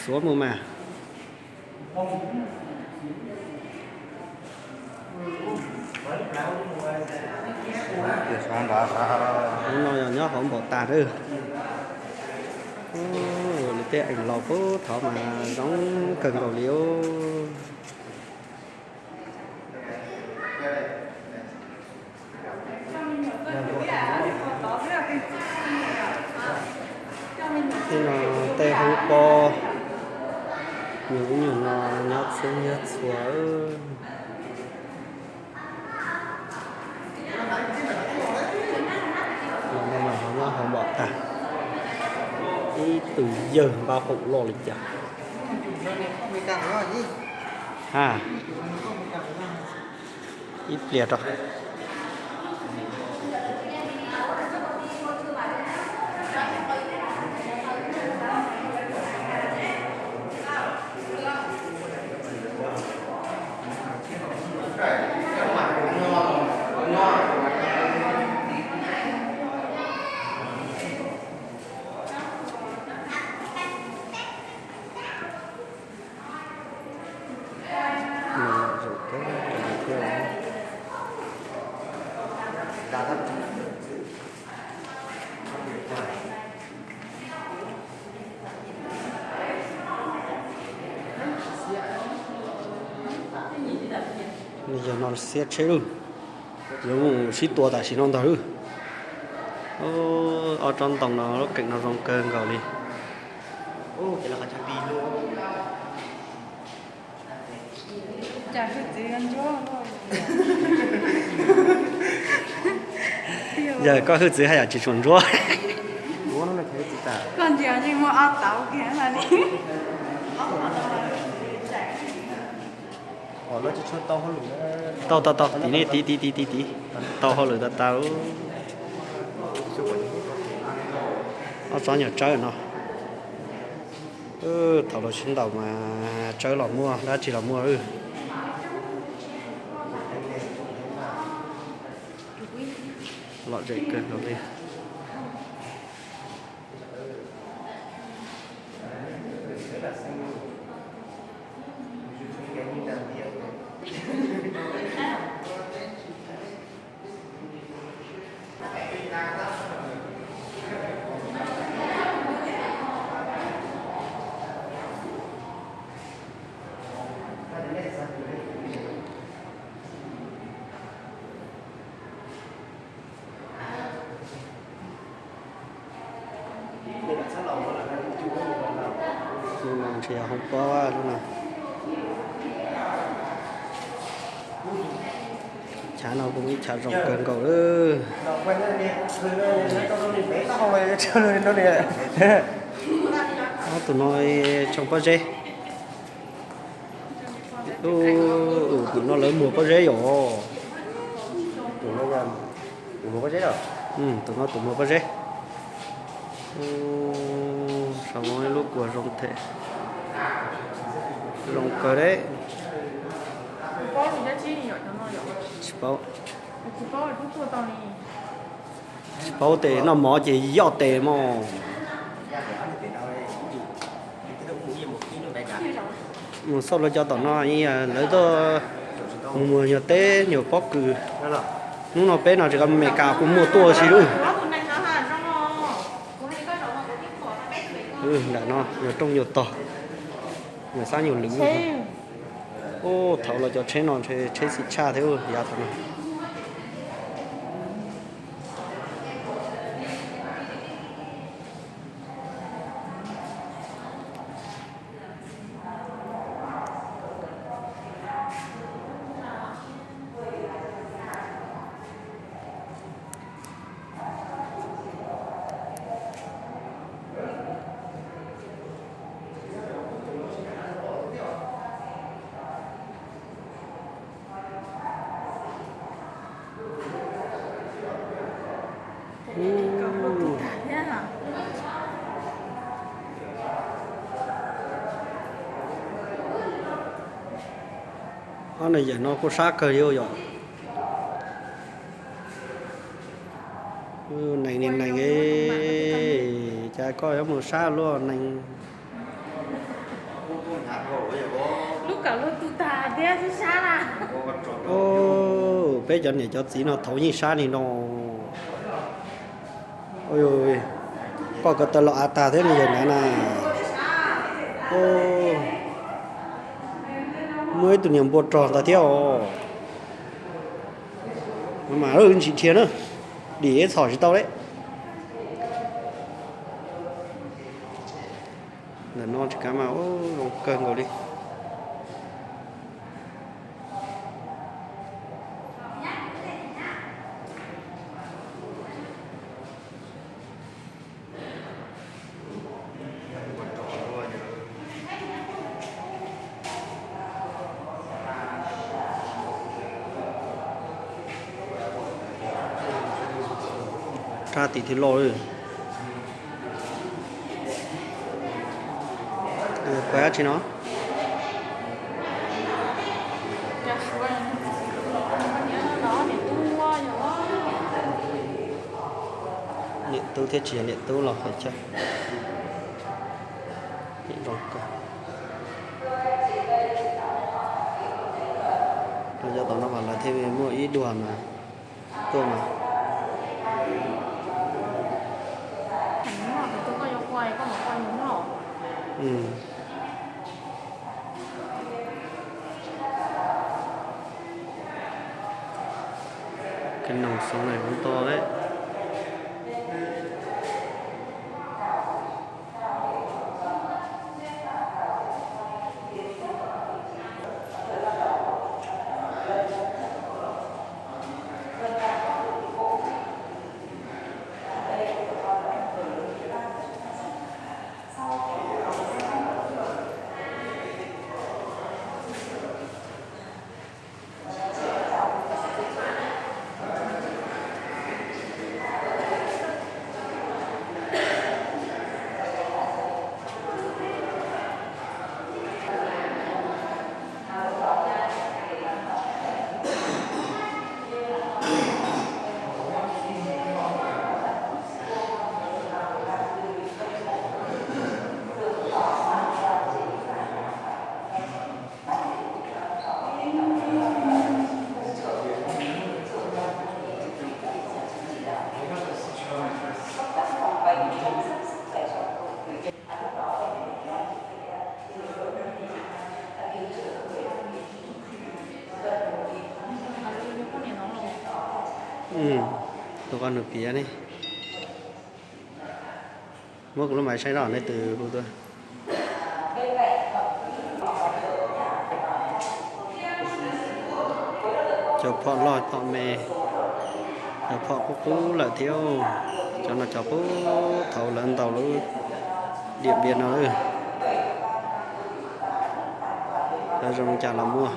Xuav mus mas. Hnub no yog nyob hauv npaum tas lawm. Lawv tej ees laus puag thaud mas zoo kawg nkaus li. Tej no tej hoob pob, nyuag ub nyuag no nyob txhua nyob txhua. Los no mas ho nyob hauv npaum tas, ib tug yawg npab qaum loj li cas. Ha, ib pliag rau. Yog no xiab tsheb lawm, yuav mus sib tua tam sim no ntag lawm. Ob tsob ntoo no lub keem no zoo kawg nkaus li. Yog koj hwj txwv haj yam tsis tshua ntsuab. Tau tau tau, tim nej tiv tiv tiv tiv, tau hauj lwm tau tau. Ob tsob nyuag tsawb no. Thaum los sib ntaus mas tsawb los muaj, dab tsi los muaj. Lom zem kawg nkaus li. Lub no ntshe yog hoob pob lub no. Chav no kuj ib chav zoo kawg nkaus lawm. Ob tug no tsoo pob zeb. Tus no lawv muag pob zeb yom. Tus no tus muag pob zeb. Saum no ib lub kuas zoo thiab, zoo kawg li. Tsis paub. Tsis paub tes noj mov ces yoj tes mog. Mus xauj lawv cov tom no, lawv tuaj mus muag nyuag teb nyuag pob kws. Hnub no peb no tsis, Amelikas kuj muaj tuaj si lub. Ntawm no nyuag rooj nyuag tog, nyuag xab nyuag lwm. Ub, thaum los cov tsheb no tsheb xim tshaj thiab yav thaum no. Ob nws yawm no kuj sab kawg li yom. Nees nees, Koj yuav mus sab luaj neeg. Lub kawm luag tu tag thiab sab sab na. Peb cov niam cov txiv no thaum yeej sab li no. Koj ko taw los av tag thiab ne yawg nav na. Muaj ib tug niag npua rog ntawd thiab os. Mas ntsim dhia na, dim txhom tsis tau li. Ntawm no tsis kav mas zoo kawg nkaus li. Rab tim thwv loj li. Kuv dab tsi no? Niam tub thiab tsis yog niam tub los hais cas. Zoo kawg. Cov tom no mas lawv thiaj muaj ib duag mas tuaj mas. Kab noog xov na kuv to lawm. Tus ko nws piav ne. Muab kuv lub maiv saib zoj nej tus hu tuaj. Cov phom loj phom me, cov phom qub qub lawm thiab. Cov no cov qub thaum lawv ntaus lub Diam Npiam no. Lawv zoo li cas los muaj.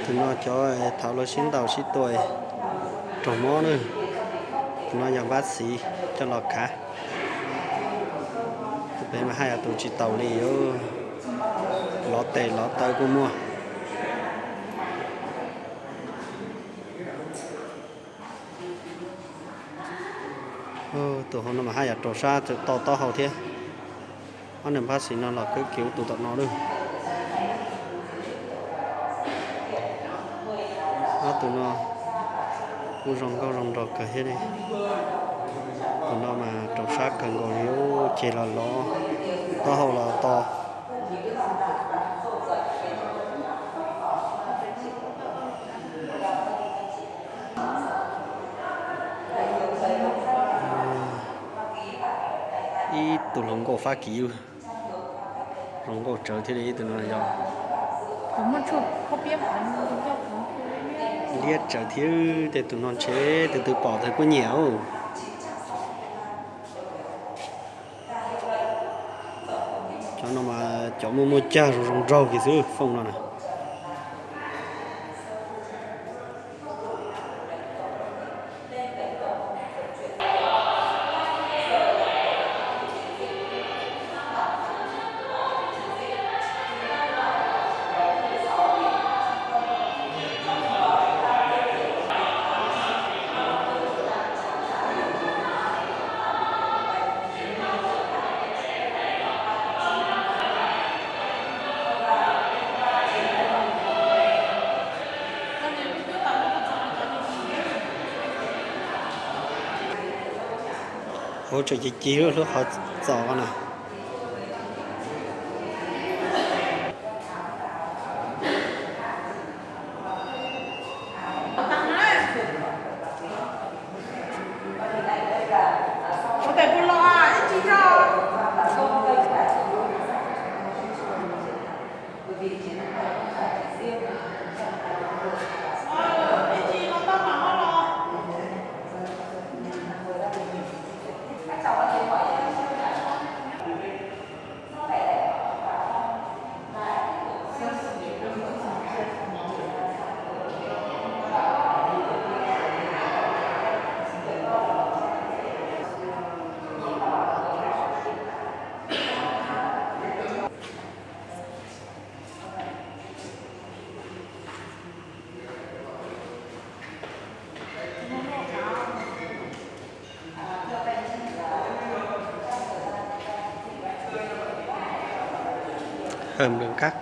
Tus no cov thaum lawv sib ntaus sib tua raug mob na. Tus no yog npab xiv coj los khav. Tus pem mas haj yam tus tsis taus li, lov tes lov taw kuj muaj. Tus hauv no mas haj yam rau sab txawm to taub hau thiab. Ob niag npab xiv no los kwv kiag tus tom no lawm. Ob tus no kuj zoo nkauj zoo nraug kawg thiab li. Tus no mas rau sab kawg nkaus li, ceg los lov, taub hau los to. Ib tug hluas nkauj Fab Kis, hluas nkauj tsawv thiab li tus no yog. Liab tsawv thiab, tej tus no ntshe tus twg pom tus kuj nyiam. Cov no mas cov muaj muaj cag zoo zoo nraug kiag xwb, fooj no na. Ua tseem ci ci lub qhov txos ko na. Hawm nplees kab.